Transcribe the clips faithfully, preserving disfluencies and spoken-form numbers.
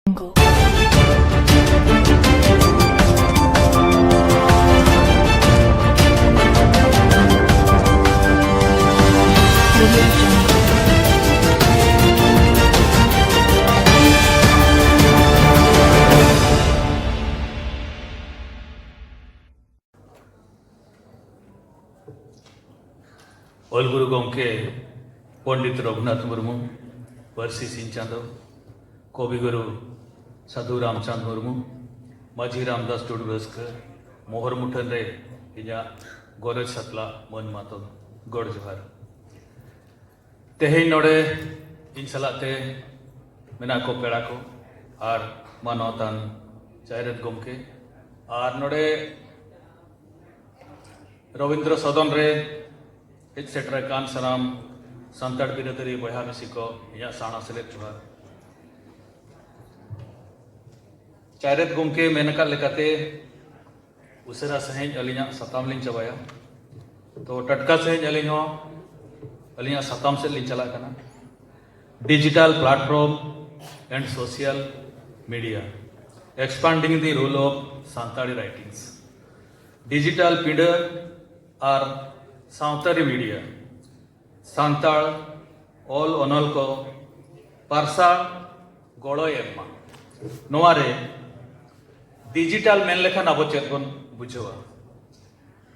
Jungle. ᱚᱞ ᱜᱩᱨᱩ ᱜᱚᱢᱠᱮ ᱯᱚᱱᱰᱤᱛ ᱨᱚᱜᱷᱩᱱᱟᱛᱷ ᱢᱩᱨᱢᱩ, ᱯᱟᱹᱨᱥᱤ ᱥᱤᱧ ᱪᱟᱸᱫᱚ, ᱠᱚᱵᱤ ᱜᱩᱨᱩ ᱥᱟᱹᱫᱷᱩ ᱨᱟᱢᱪᱟᱸᱫᱽ ᱢᱩᱨᱢᱩ, ᱢᱟᱹᱡᱷᱤ ᱨᱟᱢᱫᱟᱥ ᱴᱩᱰᱩ ᱨᱟᱹᱥᱠᱟᱹ ᱢᱚᱦᱚᱨ ᱢᱩᱴᱷᱟᱹᱱ ᱨᱮ ᱤᱧᱟᱹᱜ ᱜᱚᱨᱚᱡᱽ ᱥᱟᱛᱞᱟ ᱢᱟᱹᱱ ᱢᱟᱛᱚᱢ ᱜᱚᱰ ᱡᱚᱦᱟᱨ᱾ ᱛᱮᱦᱮᱧ ᱱᱚᱰᱮ ᱤᱧ ᱥᱟᱞᱟᱜ ᱛᱮ ᱢᱮᱱᱟᱜ ᱠᱚ ᱯᱮᱲᱟ ᱠᱚ ᱟᱨ ᱢᱟᱱᱚᱛᱟᱱ ᱪᱟᱭᱨᱮᱛ ᱜᱚᱢᱠᱮ ᱟᱨ ᱱᱚᱰᱮ ᱨᱚᱵᱤᱱᱫᱨᱚ ᱥᱚᱫᱚᱱ ᱨᱮ ᱦᱮᱡ ᱥᱮᱴᱮᱨ ᱟᱠᱟᱱ ᱥᱟᱱᱟᱢ ᱥᱟᱱᱛᱟᱲ ᱵᱤᱨᱟᱹᱫᱟᱹᱞᱤ ᱵᱚᱭᱦᱟ ᱢᱤᱥᱤ ᱠᱚ, ᱤᱧᱟᱹᱜ ᱥᱟᱶᱱᱟ ᱥᱮᱞᱮᱫ ᱡᱚᱦᱟᱨ᱾ ᱪᱟᱭᱨᱮᱛ ᱜᱚᱢᱠᱮ ᱢᱮᱱ ᱟᱠᱟᱫ ᱞᱮᱠᱟᱛᱮ ᱩᱥᱟᱹᱨᱟ ᱥᱟᱺᱦᱤᱡ ᱟᱹᱞᱤᱧᱟᱜ ᱥᱟᱛᱟᱢ ᱞᱤᱧ ᱪᱟᱵᱟᱭᱟ᱾ ᱛᱚ ᱴᱟᱴᱠᱟ ᱥᱟᱺᱦᱤᱡ ᱟᱹᱞᱤᱧ ᱦᱚᱸ ᱟᱹᱞᱤᱧᱟᱜ ᱥᱟᱛᱟᱢ ᱥᱮᱫ ᱞᱤᱧ ᱪᱟᱞᱟᱜ ᱠᱟᱱᱟ᱾ Digital platform and social media, expanding the role of Santali writings. Digital ᱯᱤᱸᱰᱟᱹ ᱟᱨ ᱥᱟᱶᱛᱟᱨᱤ ᱢᱤᱰᱤᱭᱟ ᱥᱟᱱᱛᱟᱲ ᱚᱞ ᱚᱱᱚᱞ ᱠᱚ ᱯᱟᱨᱥᱟᱞ ᱜᱚᱲᱚᱭ ᱮᱢ ᱢᱟ᱾ ᱱᱚᱣᱟ ᱨᱮ ᱰᱤᱡᱤᱴᱟᱞ ᱢᱮᱱ ᱞᱮᱠᱷᱟᱱ ᱟᱵᱚ ᱪᱮᱫ ᱵᱚᱱ ᱵᱩᱡᱷᱟᱹᱣᱟ?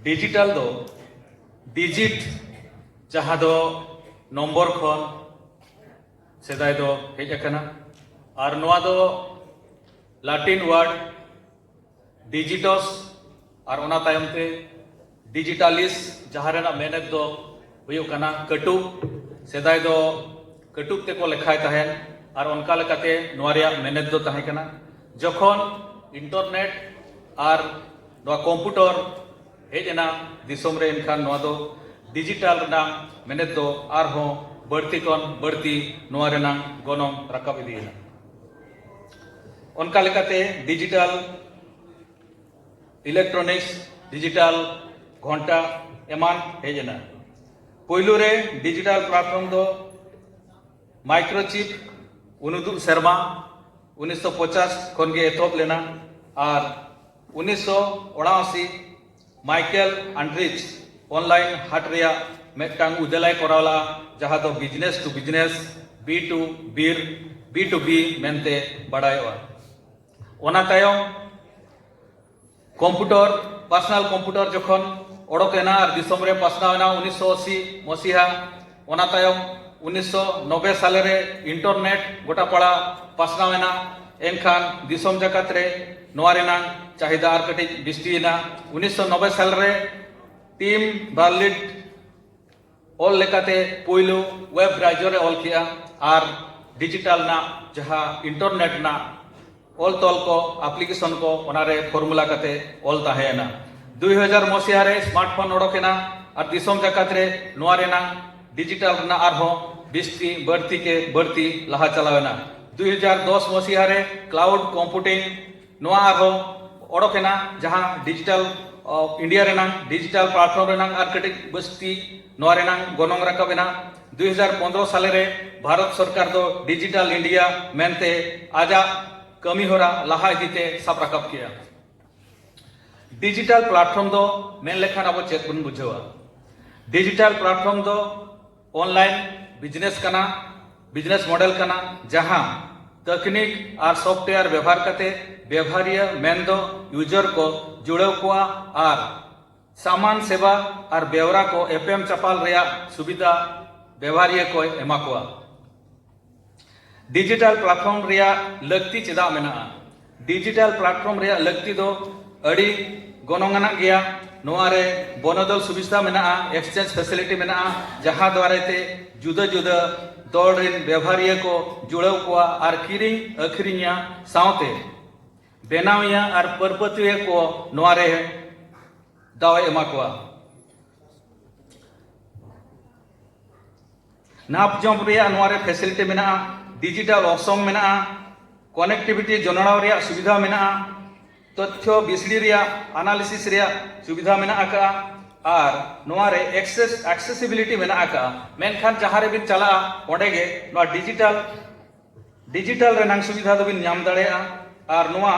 ᱰᱤᱡᱤᱴᱟᱞ ᱫᱚ ᱰᱤᱡᱤᱴ, ᱡᱟᱦᱟᱸ ᱫᱚ ᱱᱚᱢᱵᱚᱨ ᱠᱷᱚᱱ ᱥᱮᱫᱟᱭ ᱫᱚ ᱦᱮᱡ ᱟᱠᱟᱱᱟ, ᱟᱨ ᱱᱚᱣᱟ ᱫᱚ ᱞᱟᱴᱤᱱ ᱣᱟᱨᱰ ᱰᱤᱡᱤᱴᱚᱥ ᱟᱨ ᱚᱱᱟ ᱛᱟᱭᱚᱢ ᱛᱮ ᱰᱤᱡᱤᱴᱟᱞᱤᱥ, ᱡᱟᱦᱟᱸ ᱨᱮᱱᱟᱜ ᱢᱮᱱᱮᱛ ᱫᱚ ᱦᱩᱭᱩᱜ ᱠᱟᱱᱟ ᱠᱟᱹᱴᱩᱵ᱾ ᱥᱮᱫᱟᱭ ᱫᱚ ᱠᱟᱹᱴᱩᱵ ᱛᱮᱠᱚ ᱞᱮᱠᱷᱟᱭ ᱛᱟᱦᱮᱸᱱ ᱟᱨ ᱚᱱᱠᱟ ᱞᱮᱠᱟᱛᱮ ᱱᱚᱣᱟ ᱨᱮᱭᱟᱜ ᱢᱮᱱᱮᱛ ᱫᱚ ᱛᱟᱦᱮᱸ ᱠᱟᱱᱟ᱾ ᱡᱚᱠᱷᱚᱱ ᱤᱱᱴᱟᱨᱱᱮᱴ ᱟᱨ ᱱᱚᱣᱟ ᱠᱚᱢᱯᱩᱴᱚᱨ ᱦᱮᱡ ᱮᱱᱟ ᱫᱤᱥᱚᱢ ᱨᱮ, ᱮᱱᱠᱷᱟᱱ ᱱᱚᱣᱟ ᱫᱚ ᱰᱤᱡᱤᱴᱟᱞ ᱨᱮᱱᱟᱜ ᱢᱮᱱᱮᱛ ᱫᱚ ᱟᱨᱦᱚᱸ ᱵᱟᱹᱲᱛᱤ ᱠᱷᱚᱱ ᱵᱟᱹᱲᱛᱤ ᱱᱚᱣᱟ ᱨᱮᱱᱟᱜ ᱜᱚᱱᱚᱝ ᱨᱟᱠᱟᱵ ᱤᱫᱤᱭᱮᱱᱟ᱾ ᱚᱱᱠᱟ ᱞᱮᱠᱟᱛᱮ ᱰᱤᱡᱤᱴᱟᱞ ᱤᱞᱮᱠᱴᱨᱚᱱᱤᱠᱥ, ᱰᱤᱡᱤᱴᱟᱞ ᱜᱷᱚᱱᱴᱟ ᱮᱢᱟᱱ ᱦᱮᱡ ᱮᱱᱟ᱾ ᱯᱳᱭᱞᱳ ᱨᱮ ᱰᱤᱡᱤᱴᱟᱞ ᱯᱞᱟᱴᱯᱷᱚᱨᱢ ᱫᱚ ᱢᱟᱭᱠᱨᱳᱪᱤᱯ, ᱩᱱᱩᱫᱩᱜ ᱥᱮᱨᱢᱟ, ᱩᱱᱤᱥᱥᱚ ᱯᱚᱪᱟᱥ ᱠᱷᱚᱱ ᱜᱮ ᱮᱛᱚᱦᱚᱵ ᱞᱮᱱᱟ ᱟᱨ ᱩᱱᱤᱥᱥᱚ ᱩᱱᱟᱥᱤ ᱢᱟᱭᱠᱮᱞ ᱟᱱᱰᱨᱤᱪ ᱚᱱᱞᱟᱭᱤᱱ ᱦᱟᱴ ᱨᱮᱭᱟᱜ ᱢᱤᱫᱴᱟᱝ ᱩᱫᱮᱞᱟᱭ ᱠᱚᱨᱟᱣ ᱞᱮᱫᱼᱟ, ᱡᱟᱦᱟᱸ ᱫᱚ business to business, B to B, B to B ᱢᱮᱱᱛᱮ ᱵᱟᱲᱟᱭᱚᱜᱼᱟ᱾ ᱚᱱᱟ ᱛᱟᱭᱚᱢ ᱠᱚᱢᱯᱩᱴᱚᱨ, ᱯᱟᱨᱥᱚᱱᱟᱞ ᱠᱚᱢᱯᱩᱴᱚᱨ ᱡᱚᱠᱷᱚᱱ ᱚᱰᱚᱠ ᱮᱱᱟ ᱟᱨ ᱫᱤᱥᱚᱢ ᱨᱮ ᱯᱟᱥᱱᱟᱣ ᱮᱱᱟ ᱩᱱᱤᱥᱥᱚ ᱟᱥᱤ ᱢᱚᱥᱤᱦᱟ, ᱚᱱᱟ ᱛᱟᱭᱚᱢ ᱩᱱᱤᱥᱥᱚ ᱱᱚᱵᱵᱳᱭ ᱥᱟᱞᱮ ᱨᱮ ᱤᱱᱴᱟᱨᱱᱮᱴ ᱜᱚᱴᱟ ᱯᱟᱲᱟ ᱯᱟᱥᱱᱟᱣ ᱮᱱᱟ᱾ ᱮᱱᱠᱷᱟᱱ ᱫᱤᱥᱚᱢ ᱡᱟᱠᱟᱛ ᱨᱮ ᱱᱚᱣᱟ ᱨᱮᱱᱟᱝ ᱪᱟᱦᱤᱫᱟ ᱟᱨ ᱠᱟᱹᱴᱤᱡ ᱵᱤᱥᱛᱤᱭᱮᱱᱟ᱾ ᱩᱱᱤᱥᱥᱚ ᱱᱚᱵᱵᱳᱭ ᱥᱟᱞ ᱨᱮ ᱴᱤᱢ ᱵᱟᱨᱞᱤᱰ ᱚᱞ ᱞᱮᱠᱟᱛᱮ ᱯᱩᱭᱞᱩ ᱣᱮᱵ ᱵᱨᱟᱣᱡᱟᱨ ᱮ ᱚᱞ ᱠᱮᱜᱼᱟ ᱟᱨ ᱰᱤᱡᱤᱴᱟᱞ ᱨᱮᱱᱟᱜ ᱡᱟᱦᱟᱸ ᱤᱱᱴᱟᱨᱱᱮᱴ ᱨᱮᱱᱟᱜ ᱚᱞ ᱛᱚᱞ ᱠᱚ, ᱟᱯᱞᱤᱠᱮᱥᱚᱱ ᱠᱚ, ᱚᱱᱟᱨᱮ ᱯᱷᱚᱨᱢᱩᱞᱟ ᱠᱟᱛᱮ ᱚᱞ ᱛᱟᱦᱮᱸᱭᱮᱱᱟ᱾ ᱫᱩᱭ ᱦᱟᱡᱟᱨ ᱢᱚᱥᱤᱦᱟ ᱨᱮ ᱥᱢᱟᱨᱴᱯᱷᱳᱱ ᱚᱰᱚᱠ ᱮᱱᱟ ᱟᱨ ᱫᱤᱥᱚᱢ ᱡᱟᱠᱟᱛ ᱨᱮ ᱱᱚᱣᱟ ᱨᱮᱱᱟᱜ ᱰᱤᱡᱤᱴᱟᱞ ᱨᱮᱱᱟᱜ ᱟᱨᱦᱚᱸ ᱵᱤᱥᱛᱤ ᱵᱟᱹᱲᱛᱤ ᱠᱮ ᱵᱟᱹᱲᱛᱤ ᱞᱟᱦᱟ ᱪᱟᱞᱟᱣ ᱮᱱᱟ᱾ ᱫᱩᱭ ᱦᱟᱡᱟᱨ ᱫᱚᱥ ᱢᱚᱥᱤᱦᱟ ᱨᱮ ᱠᱞᱟᱣᱩᱰ ᱠᱚᱢᱯᱩᱴᱤᱝ ᱱᱚᱣᱟ ᱟᱨᱦᱚᱸ ᱚᱰᱚᱠ ᱮᱱᱟ, ᱡᱟᱦᱟᱸ ᱰᱤᱡᱤᱴᱟᱞ, ᱚ, ᱤᱱᱰᱤᱭᱟ ᱨᱮᱱᱟᱝ ᱰᱤᱡᱤᱴᱟᱞ ᱯᱞᱟᱴᱯᱷᱚᱨᱢ ᱨᱮᱱᱟᱝ ᱟᱨ ᱠᱟᱹᱴᱤᱡ ᱵᱟᱹᱥᱛᱤ ᱱᱚᱣᱟ ᱨᱮᱱᱟᱝ ᱜᱚᱱᱚᱝ ᱨᱟᱠᱟᱵ ᱮᱱᱟ᱾ ᱫᱩᱭ ᱦᱟᱡᱟᱨ ᱯᱚᱱᱫᱽᱨᱚ ᱥᱟᱞᱮ ᱨᱮ ᱵᱷᱟᱨᱚᱛ ᱥᱚᱨᱠᱟᱨ ᱫᱚ ᱰᱤᱡᱤᱴᱟᱞ ᱤᱱᱰᱤᱭᱟ ᱢᱮᱱᱛᱮ ᱟᱡᱟᱜ ᱠᱟᱹᱢᱤ ᱦᱚᱨᱟ ᱞᱟᱦᱟ ᱤᱫᱤ ᱛᱮ ᱥᱟᱵ ᱨᱟᱠᱟᱵ ᱠᱮᱜᱼᱟ᱾ ᱰᱤᱡᱤᱴᱟᱞ ᱯᱞᱟᱴᱯᱷᱚᱨᱢ ᱫᱚ ᱢᱮᱱ ᱞᱮᱠᱷᱟᱱ ᱟᱵᱚ ᱪᱮᱫ ᱵᱚᱱ ᱵᱩᱡᱷᱟᱹᱣᱟ? ᱰᱤᱡᱤᱴᱟᱞ ᱯᱞᱟᱴᱯᱷᱚᱨᱢ ᱫᱚ ᱚᱱᱞᱟᱭᱤᱱ ᱵᱤᱡᱽᱱᱮᱥ ᱠᱟᱱᱟ, ᱵᱤᱡᱽᱱᱮᱥ ᱢᱚᱰᱮᱞ ᱠᱟᱱᱟ, ᱡᱟᱦᱟᱸ ᱛᱟᱹᱠᱱᱤᱠ ᱟᱨ ᱥᱚᱯᱷᱴᱣᱮᱭᱟᱨ ᱵᱮᱵᱷᱟᱨ ᱠᱟᱛᱮ ᱵᱮᱵᱷᱟᱨᱤᱭᱟᱹ ᱢᱮᱱᱫᱚ ᱤᱭᱩᱡᱟᱨ ᱠᱚ ᱡᱩᱲᱟᱹᱣ ᱠᱚᱣᱟ ᱟᱨ ᱥᱟᱢᱟᱱ, ᱥᱮᱵᱟ ᱟᱨ ᱵᱮᱣᱨᱟ ᱠᱚ ᱮᱯᱮᱢ ᱪᱟᱯᱟᱞ ᱨᱮᱭᱟᱜ ᱥᱩᱵᱤᱫᱷᱟ ᱵᱮᱵᱷᱟᱨᱤᱭᱟᱹ ᱠᱚᱭ ᱮᱢᱟ ᱠᱚᱣᱟ᱾ ᱰᱤᱡᱤᱴᱟᱞ ᱯᱞᱟᱴᱯᱷᱚᱨᱢ ᱨᱮᱭᱟᱜ ᱞᱟᱹᱠᱛᱤ ᱪᱮᱫᱟᱜ ᱢᱮᱱᱟᱜᱼᱟ? ᱰᱤᱡᱤᱴᱟᱞ ᱯᱞᱟᱴᱯᱷᱚᱨᱢ ᱨᱮᱭᱟᱜ ᱞᱟᱹᱠᱛᱤ ᱫᱚ ᱟᱹᱰᱤ ᱜᱚᱱᱚᱝ ᱟᱱᱟᱜ ᱜᱮᱭᱟ᱾ ᱱᱚᱣᱟ ᱨᱮ ᱵᱚᱱᱚᱫᱚᱞ ᱥᱩᱵᱤᱫᱷᱟ ᱢᱮᱱᱟᱜᱼᱟ, ᱮᱠᱥᱪᱮᱧᱡᱽ ᱯᱷᱮᱥᱤᱞᱤᱴᱤ ᱢᱮᱱᱟᱜᱼᱟ, ᱡᱟᱦᱟᱸ ᱫᱣᱟᱨᱟ ᱛᱮ ᱡᱩᱫᱟᱹ ᱡᱩᱫᱟᱹ ᱫᱚᱞ ᱨᱮᱱ ᱵᱮᱵᱷᱟᱨᱤᱭᱟᱹ ᱠᱚ ᱡᱩᱲᱟᱹᱣ ᱠᱚᱣᱟ ᱟᱨ ᱠᱤᱨᱤᱧ ᱟᱹᱠᱷᱨᱤᱧᱤᱭᱟᱹ ᱥᱟᱶᱛᱮ ᱵᱮᱱᱟᱣᱤᱭᱟᱹ ᱟᱨ ᱯᱟᱹᱨᱯᱟᱹᱛᱤᱭᱟᱹ ᱠᱚ ᱱᱚᱣᱟ ᱨᱮ ᱫᱟᱣ ᱮ ᱮᱢᱟ ᱠᱚᱣᱟ᱾ ᱱᱟᱯ ᱡᱚᱢ ᱨᱮᱭᱟᱜ ᱱᱚᱣᱟ ᱨᱮ ᱯᱷᱮᱥᱤᱞᱤᱴᱤ ᱢᱮᱱᱟᱜᱼᱟ, ᱰᱤᱡᱤᱴᱟᱞ ᱚᱯᱥᱚᱱ ᱢᱮᱱᱟᱜᱼᱟ, ᱠᱚᱱᱮᱠᱴᱤᱵᱷᱤᱴᱤ ᱡᱚᱱᱚᱲᱟᱣ ᱨᱮᱭᱟᱜ ᱥᱩᱵᱤᱫᱷᱟ ᱢᱮᱱᱟᱜᱼᱟ, ᱛᱚᱛᱛᱷᱚ ᱵᱤᱥᱲᱤ ᱨᱮᱭᱟᱜ ᱟᱱᱟᱞᱤᱥᱤᱥ ᱨᱮᱭᱟᱜ ᱥᱩᱵᱤᱫᱷᱟ ᱢᱮᱱᱟᱜ ᱟᱠᱟᱫᱼᱟ, ᱟᱨ ᱱᱚᱣᱟ ᱨᱮ ᱮᱠᱥᱮᱥ, ᱮᱠᱥᱮᱥᱤᱵᱤᱞᱤᱴᱤ ᱢᱮᱱᱟᱜ ᱟᱠᱟᱫᱼᱟ᱾ ᱢᱮᱱᱠᱷᱟᱱ ᱡᱟᱦᱟᱸ ᱨᱮᱵᱤᱱ ᱪᱟᱞᱟᱜᱼᱟ, ᱚᱸᱰᱮ ᱜᱮ ᱱᱚᱣᱟ ᱰᱤᱡᱤᱴᱟᱞ ᱰᱤᱡᱤᱴᱟᱞ ᱨᱮᱱᱟᱝ ᱥᱩᱵᱤᱫᱷᱟ ᱫᱚᱵᱤᱱ ᱧᱟᱢ ᱫᱟᱲᱮᱭᱟᱜᱼᱟ᱾ ᱟᱨ ᱱᱚᱣᱟ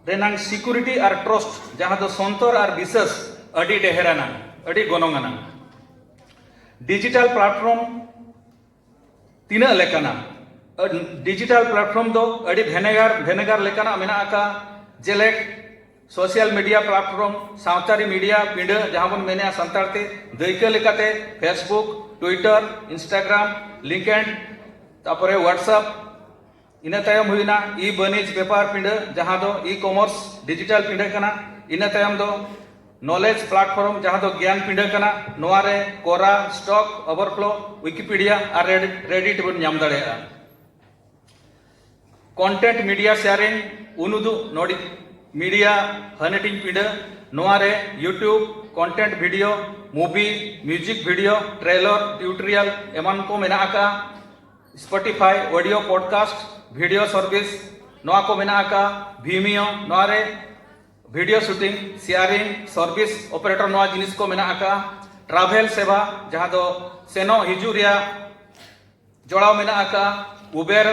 ᱨᱮᱱᱟᱝ ᱥᱤᱠᱩᱨᱤᱴᱤ ᱟᱨ ᱴᱨᱚᱥᱴ, ᱡᱟᱦᱟᱸ ᱫᱚ ᱥᱚᱱᱛᱚᱨ ᱟᱨ ᱵᱤᱥᱟᱹᱥ, ᱟᱹᱰᱤ ᱰᱷᱮᱨ ᱟᱱᱟᱝ, ᱟᱹᱰᱤ ᱜᱚᱱᱚᱝ ᱟᱱᱟᱝ᱾ ᱰᱤᱡᱤᱴᱟᱞ ᱯᱞᱟᱴᱯᱷᱚᱨᱢ ᱛᱤᱱᱟᱹᱜ ᱞᱮᱠᱟᱱᱟ? ᱰᱤᱡᱤᱴᱟᱞ ᱯᱞᱟᱴᱯᱷᱚᱨᱢ ᱫᱚ ᱟᱹᱰᱤ ᱵᱷᱮᱱᱮᱜᱟᱨ ᱵᱷᱮᱱᱮᱜᱟᱨ ᱞᱮᱠᱟᱱᱟᱜ ᱢᱮᱱᱟᱜ ᱟᱠᱟᱫ, ᱡᱮᱞᱮᱠ ᱥᱳᱥᱟᱞ ᱢᱤᱰᱤᱭᱟ ᱯᱞᱟᱴᱯᱷᱚᱨᱢ, ᱥᱟᱶᱛᱟᱨᱤ ᱢᱤᱰᱤᱭᱟ ᱯᱤᱸᱰᱟᱹ, ᱡᱟᱦᱟᱸ ᱵᱚᱱ ᱢᱮᱱᱮᱜᱼᱟ ᱥᱟᱱᱛᱟᱲ ᱛᱮ, ᱫᱟᱹᱭᱠᱟᱹ ᱞᱮᱠᱟᱛᱮ Facebook, Twitter, Instagram, LinkedIn, ᱛᱟᱯᱚᱨᱮ WhatsApp, ᱤᱱᱟᱹ ᱛᱟᱭᱚᱢ ᱦᱩᱭᱱᱟ ᱤ ᱵᱟᱹᱱᱤᱡᱽ ᱵᱮᱯᱟᱨ ᱯᱤᱸᱰᱟᱹ, ᱡᱟᱦᱟᱸ ᱫᱚ ᱤ ᱠᱚᱢᱟᱨᱥ ᱰᱤᱡᱤᱴᱟᱞ ᱯᱤᱸᱰᱟᱹ ᱠᱟᱱᱟ᱾ ᱤᱱᱟᱹ ᱛᱟᱭᱚᱢ ᱫᱚ ᱱᱚᱞᱮᱡᱽ ᱯᱞᱟᱴᱯᱷᱚᱨᱢ, ᱡᱟᱦᱟᱸ ᱫᱚ ᱜᱮᱭᱟᱱ ᱯᱤᱸᱰᱟᱹ ᱠᱟᱱᱟ᱾ ᱱᱚᱣᱟ ᱨᱮ ᱠᱚᱨᱟ, ᱥᱴᱚᱠ ᱳᱵᱷᱟᱨᱯᱷᱞᱳ, ᱣᱤᱠᱤᱯᱤᱰᱤᱭᱟ ᱟᱨ ᱨᱮᱰᱤᱴ ᱵᱚᱱ ᱧᱟᱢ ᱫᱟᱲᱮᱭᱟᱜᱼᱟ᱾ ᱠᱚᱱᱴᱮᱱᱴ ᱢᱤᱰᱤᱭᱟ ᱥᱮᱭᱟᱨᱤᱝ, ᱩᱱᱩᱫᱩᱜ ᱱᱚᱰᱤ ᱢᱤᱰᱤᱭᱟ ᱦᱟᱹᱱᱤᱴᱤᱧ ᱯᱤᱸᱰᱟᱹ᱾ ᱱᱚᱣᱟ ᱨᱮ YouTube, ᱠᱚᱱᱴᱮᱱᱴ ᱵᱷᱤᱰᱤᱭᱳ, ᱢᱩᱵᱷᱤ, ᱢᱤᱭᱩᱡᱤᱠ ᱵᱷᱤᱰᱤᱭᱳ, ᱴᱨᱮᱞᱚᱨ, ᱴᱤᱭᱩᱴᱳᱨᱤᱭᱟᱞ ᱮᱢᱟᱱ ᱠᱚ ᱢᱮᱱᱟᱜ ᱟᱠᱟᱫᱼᱟ᱾ Spotify, audio podcast, video service, ᱱᱚᱣᱟ ᱠᱚ ᱢᱮᱱᱟᱜ ᱟᱠᱟᱫᱼᱟ᱾ ᱵᱷᱤᱢᱤᱭᱳ, ᱱᱚᱣᱟ ᱨᱮ ᱵᱷᱤᱰᱤᱭᱳ ᱥᱩᱴᱤᱝ, ᱥᱮᱭᱟᱨᱤᱝ, ᱥᱟᱨᱵᱷᱤᱥ ᱚᱯᱟᱨᱮᱴᱚᱨ, ᱱᱚᱣᱟ ᱡᱤᱱᱤᱥ ᱠᱚ ᱢᱮᱱᱟᱜ ᱟᱠᱟᱫᱼᱟ᱾ ᱴᱨᱟᱵᱷᱮᱞ ᱥᱮᱵᱟ, ᱡᱟᱦᱟᱸ ᱫᱚ ᱥᱮᱱᱚᱜ ᱦᱤᱡᱩᱜ ᱨᱮᱭᱟᱜ ᱡᱚᱲᱟᱣ ᱢᱮᱱᱟᱜ ᱟᱠᱟᱫᱼᱟ᱾ ᱩᱵᱮᱨ,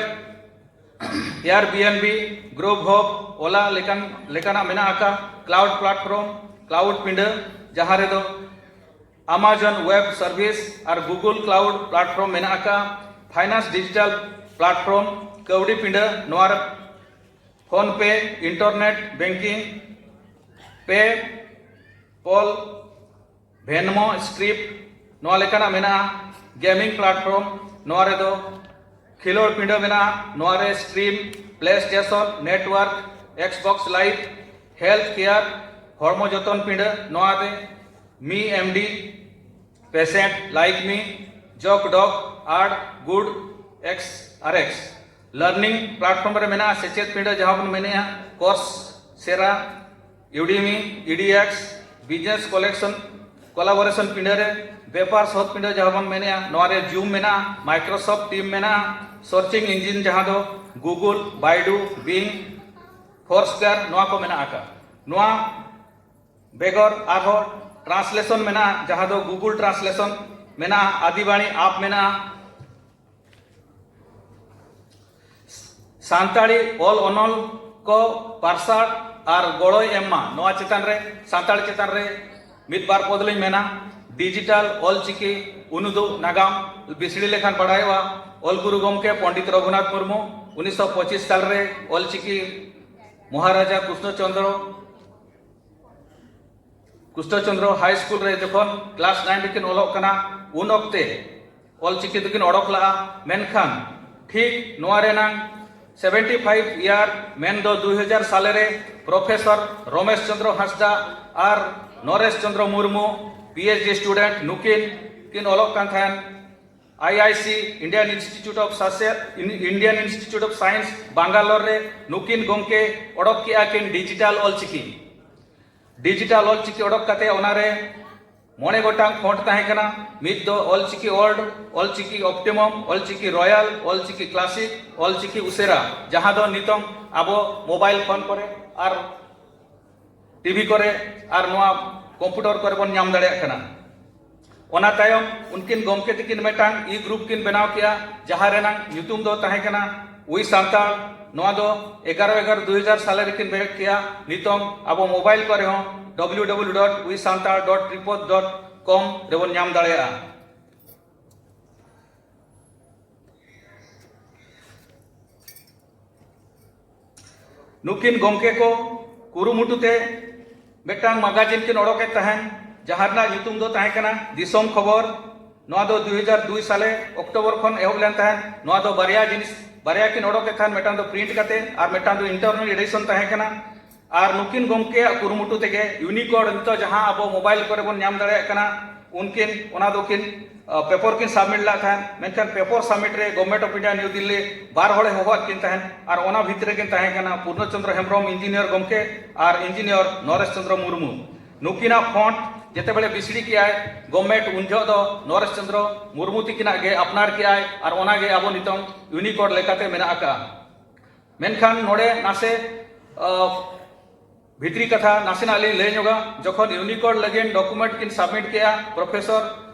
Airbnb, ᱜᱨᱩᱯ ᱦᱚᱵ, ᱳᱞᱟ ᱞᱮᱠᱟᱱ ᱞᱮᱠᱟᱱᱟᱜ ᱢᱮᱱᱟᱜ ᱟᱠᱟᱫᱼᱟ᱾ ᱠᱞᱟᱣᱩᱰ ᱯᱞᱟᱴᱯᱷᱚᱨᱢ, ᱠᱞᱟᱣᱩᱰ ᱯᱤᱸᱰᱟᱹ, ᱡᱟᱦᱟᱸ ᱨᱮᱫᱚ Amazon Web Service ᱟᱨ Google Cloud Platform ᱢᱮᱱᱟᱜ ᱟᱠᱟᱫᱼᱟ᱾ ᱯᱷᱟᱭᱱᱟᱱᱥ ᱰᱤᱡᱤᱴᱟᱞ ᱯᱞᱟᱴᱯᱷᱚᱨᱢ, ᱠᱟᱹᱣᱰᱤ ᱯᱤᱸᱰᱟᱹ, ᱱᱚᱣᱟ ᱨᱮ PhonePe, internet banking, PayPal, Venmo, Stripe, ᱱᱚᱣᱟ ᱞᱮᱠᱟᱱᱟᱜ ᱢᱮᱱᱟᱜᱼᱟ᱾ ᱜᱮᱢᱤᱝ ᱯᱞᱟᱴᱯᱷᱚᱨᱢ, ᱱᱚᱣᱟ ᱨᱮᱫᱚ ᱠᱷᱮᱞᱳᱰ ᱯᱤᱸᱰᱟᱹ ᱢᱮᱱᱟᱜᱼᱟ᱾ ᱱᱚᱣᱟ ᱨᱮ stream, PlayStation Network, Xbox Live, health care, ᱦᱚᱲᱢᱚ ᱡᱚᱛᱚᱱ ᱯᱤᱸᱰᱟᱹ, ᱱᱚᱣᱟ ᱨᱮ ᱢᱤ ᱮᱢ ᱰᱤ, Patient Like Me, ᱡᱚᱠ ᱰᱚᱠ, ᱟᱨ ᱜᱩᱰ ᱮᱠᱥ ᱟᱨ ᱮᱠᱥ᱾ ᱞᱟᱨᱱᱤᱝ ᱯᱞᱟᱴᱯᱷᱚᱨᱢ ᱨᱮ ᱢᱮᱱᱟᱜᱼᱟ ᱥᱮᱪᱮᱫ ᱯᱤᱸᱰᱟᱹ, ᱡᱟᱦᱟᱸ ᱵᱚᱱ ᱢᱮᱱᱮᱜᱼᱟ ᱠᱳᱨᱥ ᱥᱮᱨᱟ, ᱤᱭᱩᱰᱤᱢᱤ, ᱤᱰᱤᱭᱟᱠᱥ, ᱵᱤᱡᱽᱱᱮᱥ ᱠᱚᱞᱮᱠᱥᱚᱱ ᱠᱚᱞᱟᱵᱚᱨᱮᱥᱚᱱ ᱯᱤᱸᱰᱟᱹ ᱨᱮ ᱵᱮᱯᱟᱨ ᱥᱚᱛ ᱯᱤᱸᱰᱟᱹ, ᱡᱟᱦᱟᱸ ᱵᱚᱱ ᱢᱮᱱᱮᱜᱼᱟ, ᱱᱚᱣᱟ ᱨᱮ ᱡᱩᱢ ᱢᱮᱱᱟᱜᱼᱟ, ᱢᱟᱭᱠᱨᱳᱥᱚᱯᱷᱴ ᱴᱤᱢ ᱢᱮᱱᱟᱜᱼᱟ, ᱥᱟᱨᱪᱤᱝ ᱤᱧᱡᱤᱱ, ᱡᱟᱦᱟᱸ ᱫᱚ ᱜᱩᱜᱩᱞ, ᱵᱟᱭᱰᱩ, ᱵᱤᱝ, ᱯᱷᱳᱨᱥᱠᱮᱭᱟᱨ, ᱱᱚᱣᱟ ᱠᱚ ᱢᱮᱱᱟᱜ ᱟᱠᱟᱫ᱾ ᱱᱚᱣᱟ ᱵᱮᱜᱚᱨ ᱟᱨᱦᱚᱸ ᱴᱨᱟᱱᱥᱞᱮᱥᱚᱱ ᱢᱮᱱᱟᱜᱼᱟ, ᱡᱟᱦᱟᱸ ᱫᱚ ᱜᱩᱜᱩᱞ ᱴᱨᱟᱱᱥᱞᱮᱥᱚᱱ ᱢᱮᱱᱟᱜᱼᱟ, ᱟᱫᱤᱵᱟᱬᱤ ᱟᱯ ᱢᱮᱱᱟᱜᱼᱟ, ᱥᱟᱱᱛᱟᱲᱤ ᱚᱞ ᱚᱱᱚᱞ ᱠᱚ ᱯᱟᱨᱥᱟᱞ ᱟᱨ ᱜᱚᱲᱚᱭ ᱮᱢ ᱢᱟ᱾ ᱱᱚᱣᱟ ᱪᱮᱛᱟᱱ ᱨᱮ, ᱥᱟᱱᱛᱟᱲ ᱪᱮᱛᱟᱱ ᱨᱮ ᱢᱤᱫ ᱵᱟᱨ ᱯᱚᱫ ᱞᱤᱧ ᱢᱮᱱᱟ᱾ ᱰᱤᱡᱤᱴᱟᱞ ᱚᱞᱪᱤᱠᱤ ᱩᱱᱩᱫᱩᱜ ᱱᱟᱜᱟᱢ ᱵᱤᱥᱲᱤ ᱞᱮᱠᱷᱟᱱ ᱵᱟᱲᱟᱭᱚᱜᱼᱟ, ᱚᱞ ᱜᱩᱨᱩ ᱜᱚᱢᱠᱮ ᱯᱚᱱᱰᱤᱛ ᱨᱚᱜᱷᱩᱱᱟᱛᱷ ᱢᱩᱨᱢᱩ ᱩᱱᱤᱥᱥᱚ ᱯᱚᱸᱪᱤᱥ ᱥᱟᱞ ᱨᱮ ᱚᱞᱪᱤᱠᱤ ᱢᱚᱦᱟᱨᱟᱡᱟ ᱠᱨᱤᱥᱱᱚ ᱪᱚᱸᱫᱽᱨᱚ ᱠᱨᱤᱥᱱᱚ ᱪᱚᱸᱫᱽᱨᱚ ᱦᱟᱭ ᱥᱠᱩᱞ ᱨᱮ ᱡᱚᱠᱷᱚᱱ ᱠᱞᱟᱥ ᱱᱟᱭᱤᱱ ᱨᱮᱠᱤᱱ ᱚᱞᱚᱜ ᱠᱟᱱᱟ, ᱩᱱ ᱚᱠᱛᱮ ᱚᱞᱪᱤᱠᱤ ᱫᱚᱠᱤᱱ ᱚᱰᱚᱠ ᱞᱟᱜᱼᱟ᱾ ᱢᱮᱱᱠᱷᱟᱱ ᱴᱷᱤᱠ ᱱᱚᱣᱟ ᱨᱮᱱᱟᱝ ᱥᱮᱵᱷᱮᱱᱴᱤ ᱯᱷᱟᱭᱤᱵᱷ ᱤᱭᱟᱨ, ᱢᱮᱱᱫᱚ ᱫᱩᱭ ᱦᱟᱡᱟᱨ ᱥᱟᱞᱮ ᱨᱮ ᱯᱨᱚᱯᱷᱮᱥᱚᱨ ᱨᱚᱢᱮᱥ ᱪᱚᱸᱫᱽᱨᱚ ᱦᱟᱸᱥᱫᱟ ᱟᱨ Noresh Chandra Murmu, P H D student, ᱱᱩᱠᱤᱱ ᱠᱤᱱ ᱚᱞᱚᱜ ᱠᱟᱱ ᱛᱟᱦᱮᱸᱱ ᱟᱭ ᱟᱭ ᱥᱤ, Indian Institute of Social, Indian Institute of Science, ᱵᱟᱝᱜᱟᱞᱳᱨ ᱨᱮ᱾ ᱱᱩᱠᱤᱱ ᱜᱚᱢᱠᱮ ᱚᱰᱚᱠ ᱠᱮᱜᱼᱟ ᱠᱤᱱ ᱰᱤᱡᱤᱴᱟᱞ ᱚᱞᱪᱤᱠᱤ᱾ ᱰᱤᱡᱤᱴᱟᱞ ᱚᱞᱪᱤᱠᱤ ᱚᱰᱚᱠ ᱠᱟᱛᱮ ᱚᱱᱟᱨᱮ ᱢᱚᱬᱮ ᱜᱚᱴᱟᱝ ᱯᱷᱚᱱᱴ ᱛᱟᱦᱮᱸ ᱠᱟᱱᱟ᱾ ᱢᱤᱫ ᱫᱚ Ol Chiki old, Ol Chiki optimum, Ol Chiki royal, Ol Chiki classic, Ol Chiki ᱩᱥᱟᱹᱨᱟ, ᱡᱟᱦᱟᱸ ᱫᱚ ᱱᱤᱛᱚᱝ ᱟᱵᱚ ᱢᱳᱵᱟᱭᱤᱞ ᱯᱷᱳᱱ ᱠᱚᱨᱮ ᱟᱨ ᱴᱤᱵᱷᱤ ᱠᱚᱨᱮ ᱟᱨ ᱱᱚᱣᱟ ᱠᱚᱢᱯᱤᱭᱩᱴᱟᱨ ᱠᱚᱨᱮ ᱵᱚᱱ ᱧᱟᱢ ᱫᱟᱲᱮᱭᱟᱜ ᱠᱟᱱᱟ᱾ ᱚᱱᱟ ᱛᱟᱭᱚᱢ ᱩᱱᱠᱤᱱ ᱜᱚᱢᱠᱮ ᱛᱟᱹᱠᱤᱱ ᱢᱤᱫᱴᱟᱝ ᱤ ᱜᱨᱩᱯ ᱠᱤᱱ ᱵᱮᱱᱟᱣ ᱠᱮᱜᱼᱟ, ᱡᱟᱦᱟᱸ ᱨᱮᱱᱟᱝ ᱧᱩᱛᱩᱢ ᱫᱚ ᱛᱟᱦᱮᱸ ᱠᱟᱱᱟ ᱩᱭ ᱥᱟᱱᱛᱟᱲ᱾ ᱱᱚᱣᱟ ᱫᱚ ᱮᱜᱟᱨᱚ ᱮᱜᱟᱨᱚ ᱫᱩ ᱦᱟᱡᱟᱨ ᱥᱟᱞᱮ ᱨᱮᱠᱤᱱ ᱵᱮᱨᱮᱫ ᱠᱮᱜᱼᱟ᱾ ᱱᱤᱛᱚᱝ ᱟᱵᱚ ᱢᱳᱵᱟᱭᱤᱞ ᱠᱚᱨᱮ ᱦᱚᱸ ᱰᱚᱵᱞᱤᱭᱩ ᱰᱚᱵᱞᱤᱭᱩ ᱰᱚᱴ ᱩᱭ Santal dot report dot com ᱨᱮᱵᱚᱱ ᱧᱟᱢ ᱫᱟᱲᱮᱭᱟᱜᱼᱟ᱾ ᱱᱩᱠᱤᱱ ᱜᱚᱢᱠᱮ ᱠᱚ ᱠᱩᱨᱩᱢᱩᱴᱩ ᱛᱮ ᱢᱤᱫᱴᱟᱝ ᱢᱟᱜᱟᱡᱤᱱ ᱠᱤᱱ ᱚᱰᱚᱠᱮᱫ ᱛᱟᱦᱮᱱ, ᱡᱟᱦᱟᱸ ᱨᱮᱱᱟᱜ ᱧᱩᱛᱩᱢ ᱫᱚ ᱛᱟᱦᱮᱸ ᱠᱟᱱᱟ ᱫᱤᱥᱚᱢ ᱠᱷᱚᱵᱚᱨ᱾ ᱱᱚᱣᱟ ᱫᱚ ᱫᱩᱭ ᱦᱟᱡᱟᱨ ᱫᱩᱭ ᱥᱟᱞᱮ ᱚᱠᱴᱳᱵᱚᱨ ᱠᱷᱚᱱ ᱮᱦᱚᱵ ᱞᱮᱱ ᱛᱟᱦᱮᱸᱫ᱾ ᱱᱚᱣᱟ ᱫᱚ ᱵᱟᱨᱭᱟ ᱡᱤᱱᱤᱥ, ᱵᱟᱨᱭᱟ ᱠᱤᱱ ᱚᱰᱚᱠᱮᱫ ᱛᱟᱦᱮᱸᱫ, ᱢᱤᱫᱴᱟᱝ ᱫᱚ ᱯᱨᱤᱱᱴ ᱠᱟᱛᱮ ᱟᱨ ᱢᱤᱫᱴᱟᱝ ᱫᱚ ᱤᱱᱴᱟᱨᱱᱟᱞ ᱮᱰᱤᱥᱚᱱ ᱛᱟᱦᱮᱸ ᱠᱟᱱᱟ᱾ ᱟᱨ ᱱᱩᱠᱤᱱ ᱜᱚᱢᱠᱮᱭᱟᱜ ᱠᱩᱨᱩᱢᱩᱴᱩ ᱛᱮᱜᱮ ᱤᱭᱩᱱᱤᱠᱳᱰ ᱱᱤᱛᱚᱜ ᱡᱟᱦᱟᱸ ᱟᱵᱚ ᱢᱳᱵᱟᱭᱤᱞ ᱠᱚᱨᱮ ᱵᱚᱱ ᱧᱟᱢ ᱫᱟᱲᱮᱭᱟᱜ ᱠᱟᱱᱟ, ᱩᱱᱠᱤᱱ ᱚᱱᱟ ᱫᱚᱠᱤᱱ, ᱟ, ᱯᱮᱯᱚᱨ ᱠᱤᱱ ᱥᱟᱵᱢᱤᱴ ᱞᱮᱫ ᱛᱟᱦᱮᱸᱫ᱾ ᱢᱮᱱᱠᱷᱟᱱ ᱯᱮᱯᱚᱨ ᱥᱟᱵᱢᱤᱴ ᱨᱮ government of India New Delhi ᱵᱟᱨ ᱦᱚᱲᱮ ᱦᱚᱦᱚᱣᱟᱫ ᱠᱤᱱ ᱛᱟᱦᱮᱸᱫ, ᱟᱨ ᱚᱱᱟ ᱵᱷᱤᱛᱨᱤ ᱨᱮᱠᱤᱱ ᱛᱟᱦᱮᱸ ᱠᱟᱱᱟ ᱯᱩᱨᱱᱚ ᱪᱚᱸᱫᱽᱨᱚ ᱦᱮᱢᱵᱨᱚᱢ ᱤᱧᱡᱤᱱᱤᱭᱟᱨ ᱜᱚᱢᱠᱮ ᱟᱨ ᱤᱧᱡᱤᱱᱤᱭᱟᱨ ᱱᱚᱨᱮᱥ ᱪᱚᱸᱫᱽᱨᱚ ᱢᱩᱨᱢᱩ᱾ ᱱᱩᱠᱤᱱᱟᱜ ᱯᱷᱚᱱᱴ ᱡᱮᱛᱮ ᱵᱮᱲᱮ ᱵᱤᱥᱲᱤ ᱠᱮᱜᱼᱟᱭ ᱜᱚᱵᱷᱢᱮᱱᱴ, ᱩᱱ ᱡᱚᱦᱚᱜ ᱫᱚ ᱱᱚᱨᱮᱥ ᱪᱚᱸᱫᱽᱨᱚ ᱢᱩᱨᱢᱩ ᱛᱤᱠᱤᱱᱟᱜ ᱜᱮ ᱟᱯᱱᱟᱨ ᱠᱮᱜᱼᱟᱭ, ᱟᱨ ᱚᱱᱟᱜᱮ ᱟᱵᱚ ᱱᱤᱛᱚᱝ ᱤᱭᱩᱱᱤᱠᱳᱰ ᱞᱮᱠᱟᱛᱮ ᱢᱮᱱᱟᱜ ᱟᱠᱟᱜᱼᱟ᱾ ᱢᱮᱱᱠᱷᱟᱱ ᱱᱚᱰᱮ ᱱᱟᱥᱮ, ᱟ, ᱵᱷᱤᱛᱨᱤ ᱠᱟᱛᱷᱟ ᱱᱟᱥᱮᱱᱟᱜ ᱞᱤᱧ ᱞᱟᱹᱭ ᱧᱚᱜᱟ᱾ ᱡᱚᱠᱷᱚᱱ ᱤᱭᱩᱱᱤᱠᱳᱰ ᱞᱟᱹᱜᱤᱫ ᱰᱚᱠᱩᱢᱮᱱᱴ ᱠᱤᱱ ᱥᱟᱵᱢᱤᱴ ᱠᱮᱜᱼᱟ ᱯᱨᱚᱯᱷᱮᱥᱚᱨ,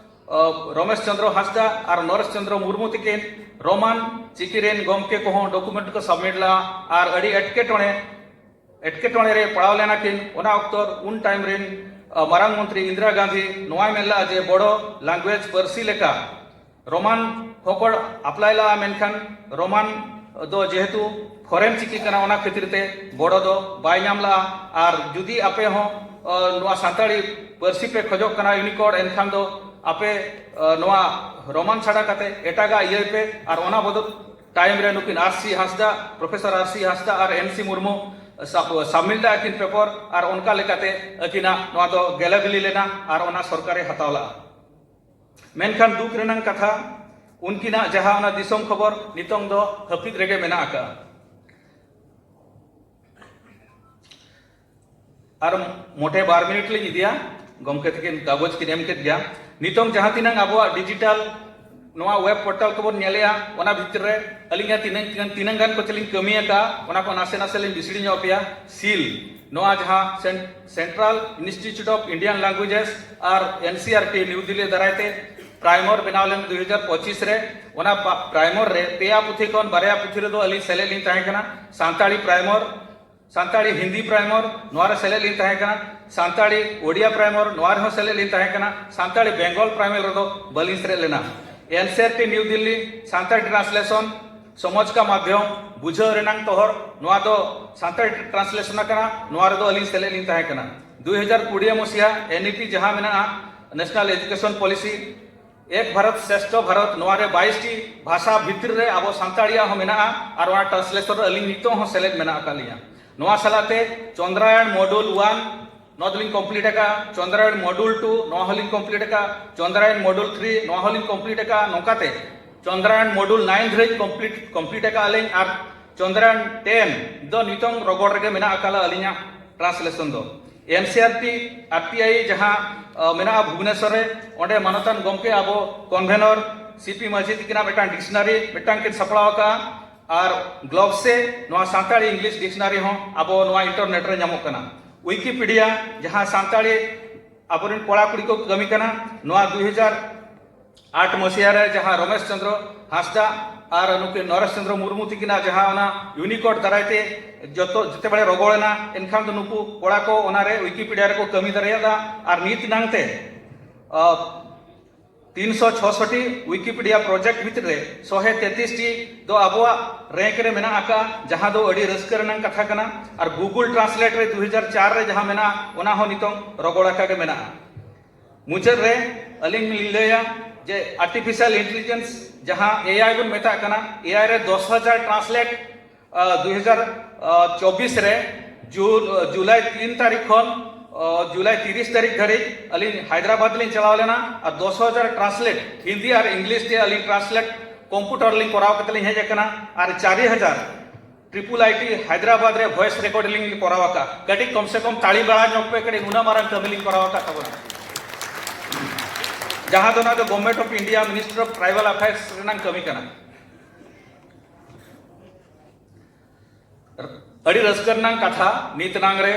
ᱨᱚᱢᱮᱥ ᱪᱚᱸᱫᱽᱨᱚ ᱦᱟᱸᱥᱫᱟ ᱟᱨ ᱱᱚᱨᱮᱥ ᱪᱚᱸᱫᱽᱨᱚ ᱢᱩᱨᱢᱩ ᱛᱤᱠᱤᱱ ᱨᱳᱢᱟᱱ ᱪᱤᱠᱤ ᱨᱮᱱ ᱜᱚᱢᱠᱮ ᱠᱚᱦᱚᱸ ᱰᱚᱠᱩᱢᱮᱱᱴ ᱠᱚ ᱥᱟᱵᱢᱤᱴ ᱞᱮᱫᱼᱟ᱾ ᱟᱨ ᱟᱹᱰᱤ ᱮᱴᱠᱮᱴᱚᱬᱮ ᱮᱴᱠᱮᱴᱚᱬᱮ ᱨᱮ ᱯᱟᱲᱟᱣ ᱞᱮᱱᱟ ᱠᱤᱱ᱾ ᱚᱱᱟ ᱚᱠᱛᱚ ᱩᱱ ᱴᱟᱭᱤᱢ ᱨᱮᱱ ᱢᱟᱨᱟᱝ ᱢᱚᱱᱛᱨᱤ ᱤᱱᱫᱤᱨᱟ ᱜᱟᱱᱫᱷᱤ ᱱᱚᱣᱟᱭ ᱢᱮᱱ ᱞᱮᱫᱼᱟ ᱡᱮ ᱵᱚᱰᱚ ᱞᱮᱝᱜᱩᱭᱮᱡᱽ ᱯᱟᱹᱨᱥᱤ ᱞᱮᱠᱟ ᱨᱳᱢᱟᱱ ᱦᱚᱸᱠᱚ ᱟᱯᱞᱟᱭ ᱞᱮᱫᱼᱟ, ᱢᱮᱱᱠᱷᱟᱱ ᱨᱳᱢᱟᱱ ᱫᱚ ᱡᱮᱦᱮᱛᱩ ᱯᱷᱚᱨᱮᱱ ᱪᱤᱠᱤ ᱠᱟᱱᱟ, ᱚᱱᱟ ᱠᱷᱟᱹᱛᱤᱨ ᱛᱮ ᱵᱚᱰᱚ ᱫᱚ ᱵᱟᱭ ᱧᱟᱢ ᱞᱮᱫᱼᱟ᱾ ᱟᱨ ᱡᱩᱫᱤ ᱟᱯᱮ ᱦᱚᱸ ᱱᱚᱣᱟ ᱥᱟᱱᱛᱟᱲᱤ ᱯᱟᱹᱨᱥᱤ ᱯᱮ ᱠᱷᱚᱡᱚᱜ ᱠᱟᱱᱟ ᱤᱭᱩᱱᱤᱠᱳᱰ, ᱮᱱᱠᱷᱟᱱ ᱫᱚ ᱟᱯᱮ ᱱᱚᱣᱟ ᱨᱳᱢᱟᱱ ᱪᱷᱟᱰᱟ ᱠᱟᱛᱮ ᱮᱴᱟᱜᱟᱜ ᱤᱭᱟᱹᱭ ᱯᱮ᱾ ᱟᱨ ᱚᱱᱟ ᱵᱚᱫᱚᱞ ᱴᱟᱭᱤᱢ ᱨᱮ ᱱᱩᱠᱤᱱ ᱟᱨ ᱥᱤ ᱦᱟᱸᱥᱫᱟ, ᱯᱨᱚᱯᱷᱮᱥᱚᱨ ᱟᱨ ᱥᱤ ᱦᱟᱸᱥᱫᱟ ᱟᱨ ᱮᱱ ᱥᱤ ᱢᱩᱨᱢᱩ ᱥᱟᱵᱢᱤᱴ ᱞᱮᱫᱼᱟ ᱠᱤᱱ ᱯᱮᱯᱚᱨ᱾ ᱟᱨ ᱚᱱᱠᱟ ᱞᱮᱠᱟᱛᱮ ᱟᱹᱠᱤᱱᱟᱜ ᱱᱚᱣᱟ ᱫᱚ ᱜᱮᱞᱟᱵᱤᱞᱤ ᱞᱮᱱᱟ ᱟᱨ ᱚᱱᱟ ᱥᱚᱨᱠᱟᱨᱮ ᱦᱟᱛᱟᱣ ᱞᱮᱫᱼᱟ᱾ ᱢᱮᱱᱠᱷᱟᱱ ᱫᱩᱠ ᱨᱮᱱᱟᱝ ᱠᱟᱛᱷᱟ, ᱩᱱᱠᱤᱱᱟᱜ ᱡᱟᱦᱟᱸ ᱚᱱᱟ ᱫᱤᱥᱚᱢ ᱠᱷᱚᱵᱚᱨ ᱱᱤᱛᱚᱝ ᱫᱚ ᱦᱟᱹᱯᱤᱫ ᱨᱮᱜᱮ ᱢᱮᱱᱟᱜ ᱟᱠᱟᱫᱼᱟ᱾ ᱟᱨ ᱢᱚᱴᱷᱮ ᱵᱟᱨ ᱢᱤᱱᱤᱴ ᱞᱤᱧ ᱤᱫᱤᱭᱟ, ᱜᱚᱢᱠᱮ ᱛᱟᱹᱠᱤᱱ ᱠᱟᱜᱚᱡᱽ ᱠᱤᱱ ᱮᱢ ᱠᱮᱫ ᱜᱮᱭᱟ᱾ ᱱᱤᱛᱚᱝ ᱡᱟᱦᱟᱸ ᱛᱤᱱᱟᱹᱝ ᱟᱵᱚᱣᱟᱜ ᱰᱤᱡᱤᱴᱟᱞ ᱱᱚᱣᱟ ᱣᱮᱵ ᱯᱳᱨᱴᱟᱞ ᱠᱚᱵᱚᱱ ᱧᱮᱞᱮᱜᱼᱟ, ᱚᱱᱟ ᱵᱷᱤᱛᱨᱤ ᱨᱮ ᱟᱹᱞᱤᱧᱟᱜ ᱛᱤᱱᱟᱹᱝ ᱛᱤᱱᱟᱹᱝ ᱜᱟᱱ ᱠᱚ ᱪᱮᱞᱤᱧ ᱠᱟᱹᱢᱤ ᱟᱠᱟᱫᱼᱟ, ᱚᱱᱟ ᱠᱚ ᱱᱟᱥᱮ ᱱᱟᱥᱮ ᱞᱤᱧ ᱵᱤᱥᱲᱤ ᱧᱚᱜ ᱟᱯᱮᱭᱟ᱾ ᱥᱤᱞ, ᱱᱚᱣᱟ ᱡᱟᱦᱟᱸ ᱥᱮᱱ- Central Institute of Indian Languages ᱟᱨ ᱮᱱ C R T New Delhi ᱫᱟᱨᱟᱭ ᱛᱮ ᱯᱨᱟᱭᱢᱚᱨ ᱵᱮᱱᱟᱣ ᱞᱮᱱ ᱫᱩ ᱦᱟᱡᱟᱨ ᱯᱚᱸᱪᱤᱥ ᱨᱮ, ᱚᱱᱟ ᱯᱟ- ᱯᱨᱟᱭᱢᱚᱨ ᱨᱮ ᱯᱮᱭᱟ ᱯᱩᱛᱷᱤ ᱠᱷᱚᱱ ᱵᱟᱨᱭᱟ ᱯᱩᱛᱷᱤ ᱨᱮᱫᱚ ᱟᱹᱞᱤᱧ ᱥᱮᱞᱮᱫ ᱞᱤᱧ ᱛᱟᱦᱮᱸ ᱠᱟᱱᱟ᱾ ᱥᱟᱱᱛᱟᱲᱤ ᱯᱨᱟᱭᱢᱚᱨ, ᱥᱟᱱᱛᱟᱲᱤ ᱦᱤᱱᱫᱤ ᱯᱨᱟᱭᱢᱚᱨ, ᱱᱚᱣᱟ ᱨᱮ ᱥᱮᱞᱮᱫ ᱞᱤᱧ ᱛᱟᱦᱮᱸ ᱠᱟᱱᱟ᱾ ᱥᱟᱱᱛᱟᱲᱤ ᱳᱰᱤᱭᱟ ᱯᱨᱟᱭᱢᱚᱨ, ᱱᱚᱣᱟ ᱨᱮᱦᱚᱸ ᱥᱮᱞᱮᱫ ᱞᱤᱧ ᱛᱟᱦᱮᱸ ᱠᱟᱱᱟ᱾ ᱥᱟᱱᱛᱟᱲᱤ ᱵᱮᱝᱜᱚᱞ ᱯᱨᱟᱭᱢᱚᱨ ᱨᱮᱫᱚ ᱵᱟᱹᱞᱤᱧ ᱥᱮᱞᱮᱫ ᱞᱮᱱᱟ᱾ N C R T New Delhi, Santali translation, ᱥᱚᱢᱟᱡᱽ ᱠᱟ ᱢᱟᱫᱷᱭᱚᱢ, ᱵᱩᱡᱷᱟᱹᱣ ᱨᱮᱱᱟᱝ ᱛᱚᱦᱚᱨ, ᱱᱚᱣᱟ ᱫᱚ ᱥᱟᱱᱛᱟᱲᱤ ᱴᱨᱟᱱᱥᱞᱮᱥᱚᱱ ᱟᱠᱟᱱᱟ, ᱱᱚᱣᱟ ᱨᱮᱫᱚ ᱟᱹᱞᱤᱧ ᱥᱮᱞᱮᱫ ᱞᱤᱧ ᱛᱟᱦᱮᱸ ᱠᱟᱱᱟ᱾ ᱫᱩ ᱦᱟᱡᱟᱨ ᱠᱩᱲᱤ ᱢᱩᱥᱤᱭᱟ ᱮᱱ ᱤ ᱯᱤ ᱡᱟᱦᱟᱸ ᱢᱮᱱᱟᱜᱼᱟ, ᱱᱮᱥᱱᱟᱞ ᱮᱡᱩᱠᱮᱥᱚᱱ ᱯᱚᱞᱤᱥᱤ, ᱮᱠ ᱵᱷᱟᱨᱚᱛ ᱥᱨᱮᱥᱴᱷᱚ ᱵᱷᱟᱨᱚᱛ, ᱱᱚᱣᱟ ᱨᱮ ᱵᱟᱭᱤᱥ ᱴᱤ ᱵᱷᱟᱥᱟ ᱵᱷᱤᱛᱨᱤ ᱨᱮ ᱟᱵᱚ ᱥᱟᱱᱛᱟᱲᱤᱭᱟᱜ ᱦᱚᱸ ᱢᱮᱱᱟᱜᱼᱟ, ᱟᱨ ᱚᱱᱟ ᱴᱨᱟᱱᱥᱞᱮᱥᱚᱱ ᱨᱮ ᱟᱹᱞᱤᱧ ᱱᱤᱛᱚᱜ ᱦᱚᱸ ᱥᱮᱞᱮᱫ ᱢᱮᱱᱟᱜ ᱟᱠᱟᱫ ᱞᱤᱧᱟ᱾ ᱱᱚᱣᱟ ᱥᱟᱞᱟᱜ ᱛᱮ ᱪᱚᱱᱫᱨᱟᱭᱟᱱ ᱢᱚᱰᱩᱞ ᱚᱣᱟᱱ, ᱱᱚᱣᱟ ᱫᱚᱞᱤᱧ ᱠᱚᱢᱯᱞᱤᱴ ᱟᱠᱟᱫᱼᱟ᱾ ᱪᱚᱱᱫᱨᱟᱭᱟᱱ ᱢᱚᱰᱩᱞ ᱴᱩ, ᱱᱚᱣᱟ ᱦᱚᱸᱞᱤᱧ ᱠᱚᱢᱯᱞᱤᱴ ᱟᱠᱟᱫᱼᱟ᱾ ᱪᱚᱱᱫᱨᱟᱭᱟᱱ ᱢᱚᱰᱩᱞ ᱛᱷᱨᱤ, ᱱᱚᱣᱟ ᱦᱚᱸᱞᱤᱧ ᱠᱚᱢᱯᱞᱤᱴ ᱟᱠᱟᱫᱼᱟ᱾ ᱱᱚᱝᱠᱟᱛᱮ ᱪᱚᱱᱫᱨᱟᱭᱟᱱ ᱢᱚᱰᱩᱞ ᱱᱟᱭᱤᱱ ᱫᱷᱟᱹᱨᱤᱡ ᱠᱚᱢᱯᱞᱤᱴ ᱠᱚᱢᱯᱞᱤᱴ ᱟᱠᱟᱫᱼᱟ ᱞᱤᱧ᱾ ᱟᱨ ᱪᱚᱱᱫᱨᱟᱭᱟᱱ ᱴᱮᱱ ᱫᱚ ᱱᱤᱛᱚᱝ ᱨᱚᱜᱚᱲ ᱨᱮᱜᱮ ᱢᱮᱱᱟᱜ ᱟᱠᱟᱫᱼᱟ ᱟᱹᱞᱤᱧᱟᱜ ᱴᱨᱟᱱᱥᱞᱮᱥᱚᱱ ᱫᱚ᱾ ᱮᱱ C R T R T I ᱡᱟᱦᱟᱸ ᱟᱹ, ᱢᱮᱱᱟᱜᱼᱟ ᱵᱷᱩᱵᱽᱱᱮᱥᱚᱨ ᱨᱮ, ᱚᱸᱰᱮ ᱢᱟᱱᱚᱛᱟᱱ ᱜᱚᱢᱠᱮ ᱟᱵᱚ ᱠᱚᱱᱵᱷᱮᱱᱚᱨ ᱥᱤ ᱯᱤ ᱢᱟᱹᱡᱷᱤ ᱛᱤᱠᱤᱱᱟᱜ ᱢᱤᱫᱴᱟᱝ ᱰᱤᱠᱥᱱᱟᱨᱤ ᱢᱤᱫᱴᱟᱝ ᱠᱤᱱ ᱥᱟᱯᱲᱟᱣ ᱟᱠᱟᱫᱼᱟ᱾ ᱟᱨ ᱜᱞᱚᱵᱥᱮ ᱱᱚᱣᱟ ᱥᱟᱱᱛᱟᱲᱤ ᱤᱝᱞᱤᱥ ᱰᱤᱠᱥᱱᱟᱨᱤ ᱦᱚᱸ ᱟᱵᱚ ᱱᱚᱣᱟ ᱤᱱᱴᱟᱨᱱᱮᱴ ᱨᱮ ᱧᱟᱢᱚᱜ ᱠᱟᱱᱟ᱾ ᱣᱤᱠᱤᱯᱤᱰᱤᱭᱟ ᱡᱟᱦᱟᱸ ᱥᱟᱱᱛᱟᱲᱤ ᱟᱵᱚᱨᱮᱱ ᱠᱚᱲᱟ ᱠᱩᱲᱤ ᱠᱚ ᱠᱟᱹᱢᱤ ᱠᱟᱱᱟ, ᱱᱚᱣᱟ ᱫᱩᱭ ᱦᱟᱡᱟᱨ ᱟᱴ ᱢᱟᱹᱥᱤᱭᱟ ᱨᱮ ᱡᱟᱦᱟᱸ ᱨᱚᱢᱮᱥ ᱪᱚᱸᱫᱽᱨᱚ ᱦᱟᱸᱥᱫᱟ ᱟᱨ ᱱᱩᱠᱤᱱ ᱱᱚᱨᱮᱥ ᱪᱚᱸᱫᱽᱨᱚ ᱢᱩᱨᱢᱩ ᱛᱤᱠᱤᱱᱟᱜ ᱡᱟᱦᱟᱸ ᱚᱱᱟ ᱤᱭᱩᱱᱤᱠᱳᱰ ᱫᱟᱨᱟᱭ ᱛᱮ ᱡᱚᱛᱚ, ᱡᱮᱛᱮ ᱵᱮᱲᱮ ᱨᱚᱜᱚᱲ ᱮᱱᱟ, ᱮᱱᱠᱷᱟᱱ ᱫᱚ ᱱᱩᱠᱩ ᱠᱚᱲᱟ ᱠᱚ ᱚᱱᱟ ᱨᱮ ᱣᱤᱠᱤᱯᱤᱰᱤᱭᱟ ᱨᱮᱠᱚ ᱠᱟᱹᱢᱤ ᱫᱟᱲᱮᱭᱟᱫᱟ᱾ ᱟᱨ ᱱᱤᱛ ᱱᱟᱝ ᱛᱮ, ᱟ, ᱛᱤᱱᱥᱚ ᱪᱷᱚᱥᱚᱴᱤ ᱣᱤᱠᱤᱯᱤᱰᱤᱭᱟ ᱯᱨᱚᱡᱮᱠᱴ ᱵᱷᱤᱛᱨᱤ ᱨᱮ ᱥᱚᱦᱮ ᱛᱮᱛᱤᱥ ᱴᱤ ᱫᱚ ᱟᱵᱚᱣᱟᱜ ᱨᱮᱝᱠ ᱨᱮ ᱢᱮᱱᱟᱜ ᱟᱠᱟᱫᱼᱟ, ᱡᱟᱦᱟᱸ ᱫᱚ ᱟᱹᱰᱤ ᱨᱟᱹᱥᱠᱟᱹ ᱨᱮᱱᱟᱜ ᱠᱟᱛᱷᱟ ᱠᱟᱱᱟ᱾ ᱟᱨ ᱜᱩᱜᱩᱞ ᱴᱨᱟᱱᱥᱞᱮᱴ ᱨᱮ ᱫᱩ ᱦᱟᱡᱟᱨ ᱪᱟᱨ ᱨᱮ ᱡᱟᱦᱟᱸ ᱢᱮᱱᱟᱜᱼᱟ, ᱚᱱᱟ ᱦᱚᱸ ᱱᱤᱛᱚᱝ ᱨᱚᱜᱚᱲ ᱟᱠᱟ ᱜᱮ ᱢᱮᱱᱟᱜᱼᱟ᱾ ᱢᱩᱪᱟᱹᱫ ᱨᱮ ᱟᱹᱞᱤᱧ ᱞᱤᱧ ᱞᱟᱹᱭᱟ ᱡᱮ ᱟᱨᱴᱤᱯᱷᱤᱥᱤᱭᱟᱞ ᱤᱱᱴᱮᱞᱤᱡᱮᱱᱥ, ᱡᱟᱦᱟᱸ ᱮ ᱟᱭ ᱵᱚᱱ ᱢᱮᱛᱟᱜ ᱠᱟᱱᱟ, ᱮ ᱟᱭ ᱨᱮ ᱫᱚᱥ ᱦᱟᱡᱟᱨ ᱴᱨᱟᱱᱥᱞᱮᱴ, ᱟᱸ, ᱫᱩ ᱦᱟᱡᱟᱨ ᱪᱚᱵᱵᱤᱥ ᱨᱮ ᱡᱩ-, ᱡᱩᱞᱟᱭ ᱛᱤᱱ ᱛᱟᱹᱨᱤᱠᱷ ᱠᱷᱚᱱ, ᱟᱸ, ᱡᱩᱞᱟᱭ ᱛᱤᱨᱤᱥ ᱛᱟᱹᱨᱤᱠᱷ ᱫᱷᱟᱹᱨᱤᱡ ᱟᱹᱞᱤᱧ ᱦᱟᱭᱫᱨᱟᱵᱟᱫᱽ ᱞᱤᱧ ᱪᱟᱞᱟᱣ ᱞᱮᱱᱟ᱾ ᱟᱨ ᱫᱚᱥ ᱦᱟᱡᱟᱨ ᱴᱨᱟᱱᱥᱞᱮᱴ, ᱦᱤᱱᱫᱤ ᱟᱨ ᱤᱝᱞᱤᱥ ᱛᱮ ᱟᱹᱞᱤᱧ ᱴᱨᱟᱱᱥᱞᱮᱴ ᱠᱚᱢᱯᱩᱴᱟᱨ ᱞᱤᱧ ᱠᱚᱨᱟᱣ ᱠᱟᱛᱮ ᱞᱤᱧ ᱦᱮᱡ ᱟᱠᱟᱱᱟ᱾ ᱟᱨ ᱪᱟᱨ ᱦᱟᱡᱟᱨ ᱴᱨᱤᱯᱩᱞ ᱟᱭ ᱴᱤ ᱦᱟᱭᱫᱨᱟᱵᱟᱫᱽ ᱨᱮ ᱵᱷᱚᱭᱮᱥ ᱨᱮᱠᱚᱨᱰᱤᱝ ᱞᱤᱧ ᱠᱚᱨᱟᱣ ᱟᱠᱟᱫ᱾ ᱠᱟᱹᱴᱤᱡ ᱠᱚᱢ ᱥᱮ ᱠᱚᱢ ᱛᱟᱲᱤ ᱵᱟᱲᱟ ᱧᱚᱜ ᱯᱮ, ᱠᱟᱹᱴᱤᱡ ᱱᱩᱱᱟᱹᱜ ᱢᱟᱨᱟᱝ ᱠᱟᱹᱢᱤ ᱞᱤᱧ ᱠᱚᱨᱟᱣ ᱟᱠᱟᱫ ᱛᱟᱵᱚᱱᱟ, ᱡᱟᱦᱟᱸ ᱫᱚ ᱚᱱᱟ ᱫᱚ Government of India Ministry of Tribal Affairs ᱨᱮᱱᱟᱜ ᱠᱟᱹᱢᱤ ᱠᱟᱱᱟ᱾ ᱟᱹᱰᱤ ᱨᱟᱹᱥᱠᱟᱹ ᱨᱮᱱᱟᱜ ᱠᱟᱛᱷᱟ, ᱱᱤᱛ ᱱᱟᱝ ᱨᱮ